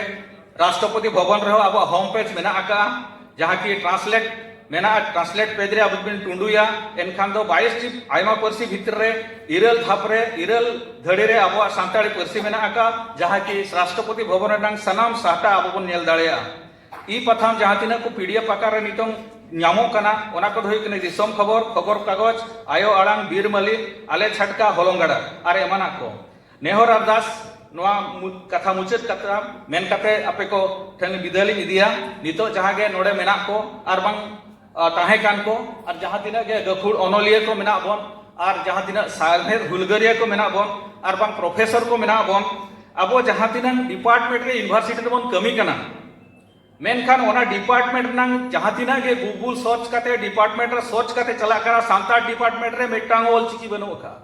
ᱨᱟᱥᱴᱨᱚᱯᱚᱛᱤ ᱵᱷᱚᱵᱚᱱ ᱨᱮᱦᱚᱸ ᱟᱵᱚᱣᱟᱜ ᱦᱳᱢ ᱯᱮᱡᱽ ᱢᱮᱱᱟᱜ ᱟᱠᱟᱫᱼᱟ, ᱡᱟᱦᱟᱸ ᱠᱤ ᱴᱨᱟᱱᱥᱞᱮᱴ ᱢᱮᱱᱟᱜᱼᱟ᱾ ᱴᱨᱟᱱᱥᱞᱮᱴ ᱯᱮᱡᱽ ᱨᱮ ᱟᱵᱚ ᱵᱤᱱ ᱴᱩᱸᱰᱩᱭᱟ, ᱮᱱᱠᱷᱟᱱ ᱫᱚ ᱵᱟᱭᱤᱥ ᱴᱤ ᱟᱭᱢᱟ ᱯᱟᱹᱨᱥᱤ ᱵᱷᱤᱛᱨᱤ ᱨᱮ ᱤᱨᱟᱹᱞ ᱫᱷᱟᱯ ᱨᱮ, ᱤᱨᱟᱹᱞ ᱫᱷᱟᱹᱲᱤ ᱨᱮ ᱟᱵᱚᱣᱟᱜ ᱥᱟᱱᱛᱟᱲᱤ ᱯᱟᱹᱨᱥᱤ ᱢᱮᱱᱟᱜ ᱟᱠᱟᱫᱼᱟ, ᱡᱟᱦᱟᱸ ᱠᱤ ᱨᱟᱥᱴᱨᱚᱯᱚᱛᱤ ᱵᱷᱚᱵᱚᱱ ᱨᱮᱱᱟᱜ ᱥᱟᱱᱟᱢ ᱥᱟᱦᱴᱟ ᱟᱵᱚ ᱵᱚᱱ ᱧᱮᱞ ᱫᱟᱲᱮᱭᱟᱜᱼᱟ᱾ ᱤ ᱯᱟᱛᱷᱟᱢ ᱡᱟᱦᱟᱸ ᱛᱤᱱᱟᱹᱜ ᱠᱚ ᱯᱤ ᱰᱤ ᱮᱯᱷ ᱟᱠᱟᱨ ᱨᱮ ᱱᱤᱛᱚᱝ ᱧᱟᱢᱚᱜ ᱠᱟᱱᱟ, ᱚᱱᱟ ᱠᱚᱫᱚ ᱦᱩᱭᱩᱜ ᱠᱟᱱᱟ ᱫᱤᱥᱚᱢ ᱠᱷᱚᱵᱚᱨ, ᱠᱷᱚᱵᱚᱨ ᱠᱟᱜᱚᱡᱽ, ᱟᱭᱳ ᱟᱲᱟᱝ, ᱵᱤᱨ ᱢᱟᱹᱞᱤ, ᱟᱞᱮ ᱪᱷᱟᱴᱠᱟ, ᱦᱚᱞᱚᱝ ᱜᱟᱰᱟ ᱟᱨ ᱮᱢᱟᱱᱟᱜ ᱠᱚ᱾ ᱱᱮᱦᱚᱨ ᱟᱨᱫᱟᱥ, ᱱᱚᱣᱟ ᱢᱩ-, ᱠᱟᱛᱷᱟ ᱢᱩᱪᱟᱹᱫ ᱠᱟᱛᱷᱟ ᱢᱮᱱ ᱠᱟᱛᱮ ᱟᱯᱮ ᱠᱚ ᱴᱷᱮᱱ ᱵᱤᱫᱟᱹᱞᱤᱧ ᱤᱫᱤᱭᱟ᱾ ᱱᱤᱛᱚᱜ ᱡᱟᱦᱟᱸ ᱜᱮ ᱱᱚᱰᱮ ᱢᱮᱱᱟᱜ ᱠᱚ ᱟᱨ ᱵᱟᱝ, ᱟ, ᱛᱟᱦᱮᱸ ᱠᱟᱱ ᱠᱚ, ᱟᱨ ᱡᱟᱦᱟᱸ ᱛᱤᱱᱟᱹᱜ ᱜᱮ ᱜᱟᱹᱠᱷᱩᱲ ᱚᱱᱚᱞᱤᱭᱟᱹ ᱠᱚ ᱢᱮᱱᱟᱜ ᱵᱚᱱ, ᱟᱨ ᱡᱟᱦᱟᱸ ᱛᱤᱱᱟᱹᱜ ᱥᱟᱶᱦᱮᱫ ᱦᱩᱞᱜᱟᱹᱨᱤᱭᱟᱹ ᱠᱚ ᱢᱮᱱᱟᱜ ᱵᱚᱱ, ᱟᱨ ᱵᱟᱝ ᱯᱨᱚᱯᱷᱮᱥᱚᱨ ᱠᱚ ᱢᱮᱱᱟᱜ ᱵᱚᱱ, ᱟᱵᱚ ᱡᱟᱦᱟᱸ ᱛᱤᱱᱟᱹᱜ ᱰᱤᱯᱟᱨᱴᱢᱮᱱᱴ ᱨᱮ ᱤᱭᱩᱱᱤᱵᱷᱟᱨᱥᱤᱴᱤ ᱨᱮᱵᱚᱱ ᱠᱟᱹᱢᱤ ᱠᱟᱱᱟ, ᱢᱮᱱᱠᱷᱟᱱ ᱚᱱᱟ ᱰᱤᱯᱟᱨᱴᱢᱮᱱᱴ ᱨᱮᱱᱟᱜ ᱡᱟᱦᱟᱸ ᱛᱤᱱᱟᱹᱜ ᱜᱮ ᱜᱩᱜᱩᱞ ᱥᱟᱨᱪ ᱠᱟᱛᱮ, ᱰᱤᱯᱟᱨᱴᱢᱮᱱᱴ ᱨᱮ ᱥᱟᱨᱪ ᱠᱟᱛᱮ ᱪᱟᱞᱟᱜ ᱠᱟᱱᱟ, ᱥᱟᱱᱛᱟᱲ ᱰᱤᱯᱟᱨᱴᱢᱮᱱᱴ ᱨᱮ ᱢᱤᱫᱴᱟᱝ ᱚᱞ ᱪᱤᱠᱤ ᱵᱟᱹᱱᱩᱜ ᱟᱠᱟᱫᱼᱟ᱾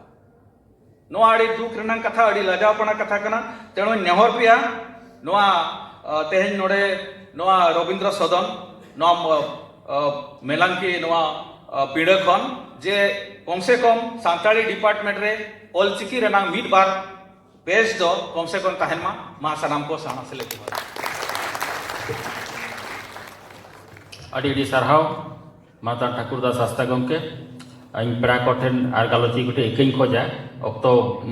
ᱱᱚᱣᱟ ᱟᱹᱰᱤ ᱫᱩᱠ ᱨᱮᱱᱟᱜ ᱠᱟᱛᱷᱟ, ᱟᱹᱰᱤ ᱞᱟᱡᱟᱣ ᱯᱟᱲᱟ ᱠᱟᱛᱷᱟ ᱠᱟᱱᱟ᱾ ᱛᱮᱬᱩᱧ ᱱᱮᱦᱚᱨ ᱯᱮᱭᱟ, ᱱᱚᱣᱟ, ᱟ, ᱛᱮᱦᱮᱧ ᱱᱚᱰᱮ ᱱᱚᱣᱟ ᱨᱚᱵᱤᱱᱫᱨᱚ ᱥᱚᱫᱚᱱ, ᱱᱚᱣᱟ, ᱟ, ᱟ, ᱢᱮᱞᱟᱝᱠᱤ, ᱱᱚᱣᱟ, ᱟ, ᱯᱤᱲᱟᱹ ᱠᱷᱚᱱ ᱡᱮ ᱠᱚᱢ ᱥᱮ ᱠᱚᱢ ᱥᱟᱱᱛᱟᱲᱤ ᱰᱤᱯᱟᱨᱴᱢᱮᱱᱴ ᱨᱮ ᱚᱞ ᱪᱤᱠᱤ ᱨᱮᱱᱟᱜ ᱢᱤᱫ ᱵᱟᱨ ᱯᱮᱡᱽ ᱫᱚ ᱠᱚᱢ ᱥᱮ ᱠᱚᱢ ᱛᱟᱦᱮᱱ ᱢᱟ᱾ ᱢᱟ ᱥᱟᱱᱟᱢ ᱠᱚ ᱥᱟᱱᱟ ᱥᱮᱞᱮᱫ ᱡᱚᱦᱟᱨ᱾ ᱟᱹᱰᱤ ᱟᱹᱰᱤ ᱥᱟᱨᱦᱟᱣ᱾ ᱢᱟᱱᱚᱛᱟᱱ ᱴᱷᱟᱹᱠᱩᱨ ᱫᱟᱥ ᱦᱟᱸᱥᱫᱟ ᱜᱚᱢᱠᱮ, ᱤᱧ ᱯᱮᱲᱟ ᱠᱚᱴᱷᱮᱱ ᱟᱨ ᱜᱟᱞᱚᱪᱤᱭᱟᱹ ᱠᱚᱴᱷᱮᱱ ᱤᱠᱟᱹᱧ ᱠᱷᱚᱡᱟ, ᱚᱠᱛᱚ